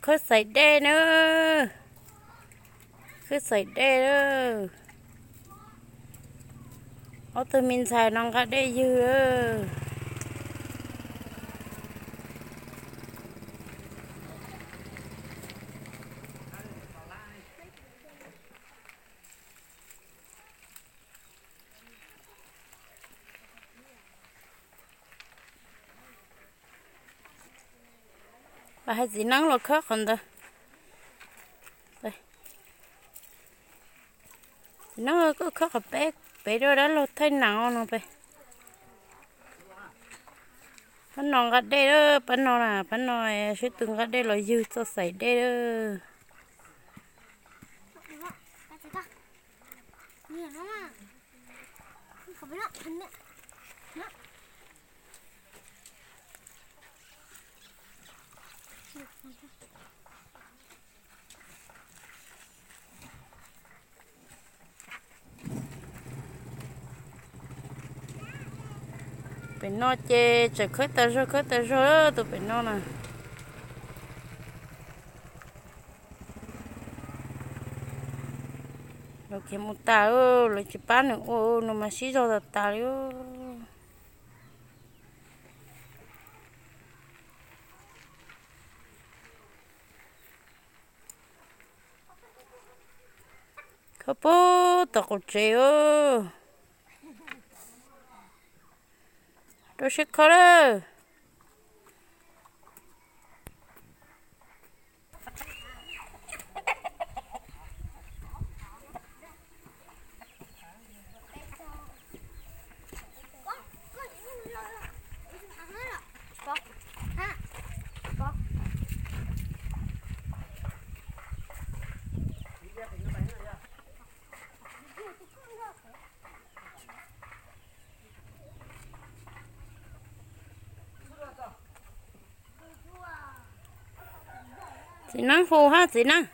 Khawb xaiv dej na, khawb xaiv dej na. Ob tug me ntxhais no nqa dej ywg. Pab hais txiv neeb los khawb qhov ntawd. Txiv neeb, koj khawb qhov peb, peb rau dab laug thaij nam no peb. Pab no nqa dej, pab no na, pab no sib tw nqa dej los ywg txoj xaiv dej. Pem no ces tseem khawb tas zog khawb tas zog tus pem no na. Lawv khiav mus tas, lawv tsis pab nws ua, nws mas sib zog tas tas li. Khawb puag tom qaum tsev. Rau siab khawb lawm. Txiv neeb hu hab txiv neeb.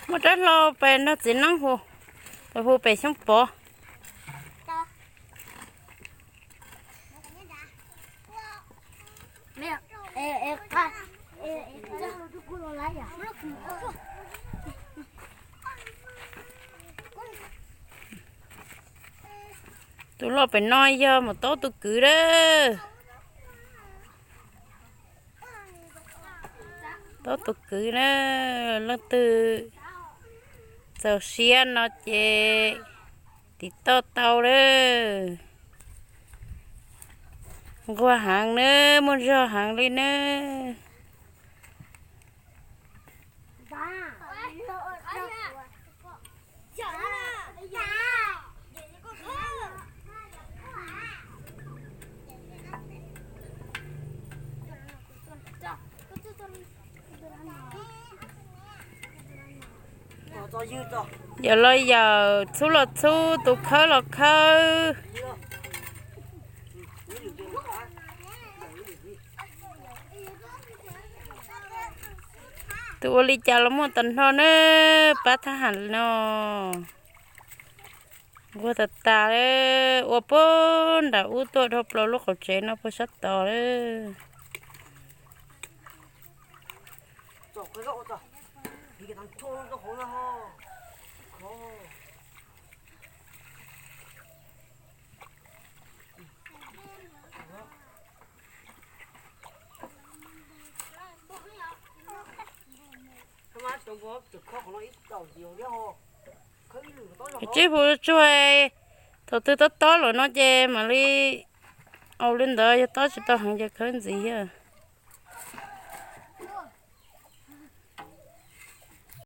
Muaj rab hlau pem no txiv neeb hu, pem hu pem xyoob pov. Tus loj pem no yog mus taub tus kwv lawm. Taub tus kwv na, leej twg txaus siab no ces tiv toj tau lawm. Nquag heev na, muaj zog heev li na. Yawm los yawm, txhub los txhub, tus khawb los khawb. Tus ua li cas los muaj tag nrho na, pab thab ham no. Nquag tas tas, ua puag nram ub tuaj dhau plaws lub qaum tsev no puag sab tod lawm. Tsib hu tsuag, thaum twg tob tob lawm no ces mam li, ua li ntawd, yog tob tsis tau heev ces khawb ntxiv thiab.